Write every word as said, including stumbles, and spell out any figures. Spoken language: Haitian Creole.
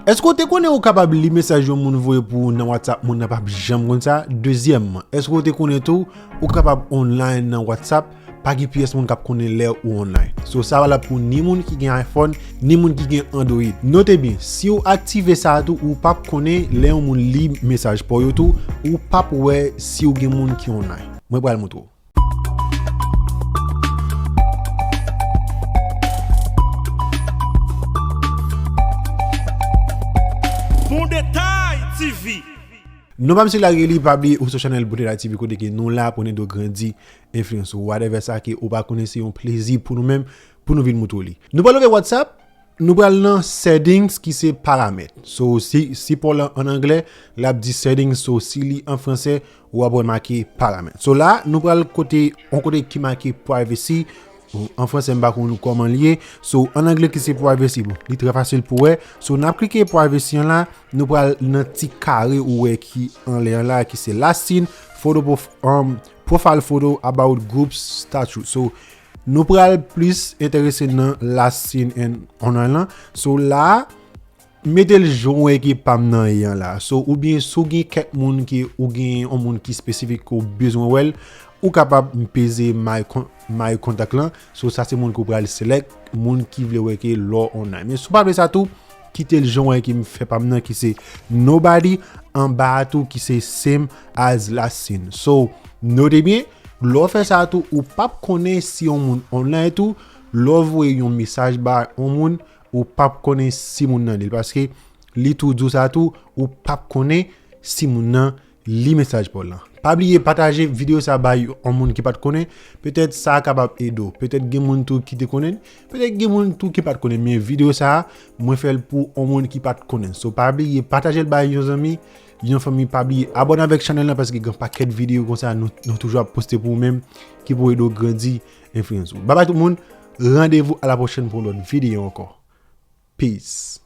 Èske w te konnen ou kapab li mesaj yon moun voye pou ou nan WhatsApp, moun nan p ap janm konn sa? Dezyèmman, èske w te konnen tou ou kapab online nan WhatsApp, pa gen pyès moun k ap konnen lè ou online? So, sa valab pou ni moun ki gen iPhone, ni moun ki gen Android. Note byen, si w aktive sa a tou, ou p ap konnen lè yon moun li mesaj pa w yo tou, ou p ap wè si w gen moun ki online. Mwen pral montre w. Bon Detay T V. Non pa m se Larry Lee, pa bliye ou sou chanèl Bon Detay T V kote ke nou la pou n ede w grandi enfliyans ou. Whatever sa ke ou pa konnen, se yon plezi pou nou menm, pou nou vin montre w li. Nou pral ouvè WhatsApp, nou pral nan settings ki se paramèt. So, si, si pa w lan an anglè, l ap di settings, so, si li an fransè, ou ap wè make paramèt. So, la, nou pral kote, yon kote ki make privacy. An fransè, m pa konn kòman l ye. So, an anglè ki se privacy, bon, li trè fasil pou wè. So, n ap klike privacy an la, nou pral nan ti kare ou wè ki anlè an la, ki se last seen, photo prof-, um, profile photo, about, groups, status. So, nou pral plis enterese nan last seen and online lan. So, la, mete l jan w wè ke pa m nan ye an la. So, oubyen si w gen kèk moun ke ou gen yon moun ki espesifik ke w bezwen wè l, ou kapab peze my con-, my contact lan. So, sa se moun ke w pral select, moun ki vle wè ke lè w online. Men si w pa vle sa tou, kite l jan w wè ke m fè pa m nan ki se nobody, anba a tou ki se same as last seen. So, note byen, lè w fè sa tou, ou p ap konnen si yon moun online tou, lè w voye yon mesaj ba yon moun, ou p ap konnen si moun nan li l, paske li tou di w sa tou, ou p ap konnen si moun nan li mesaj pa w lan. Pa bliye pataje videyo sa bay yon moun ki pa t konnen, petèt sa a kapab ede w. Petèt gen moun tou ki te konnen, petèt gen moun tou ki pa t konnen, men videyo sa a, mwen fè l pou yon moun ki pa t konnen. So, pa bliye pataje l bay yon zanmi, yon fanmi, pa bliye abòne avèk chanèl lan paske gen pakèt videyo konsa nou, nou toujou ap poste pou ou menm ki pou ede w grandi enfliyans ou. Babay tout moun, randevou a la pwochèn pou yon lòt videyo ankò. Peace.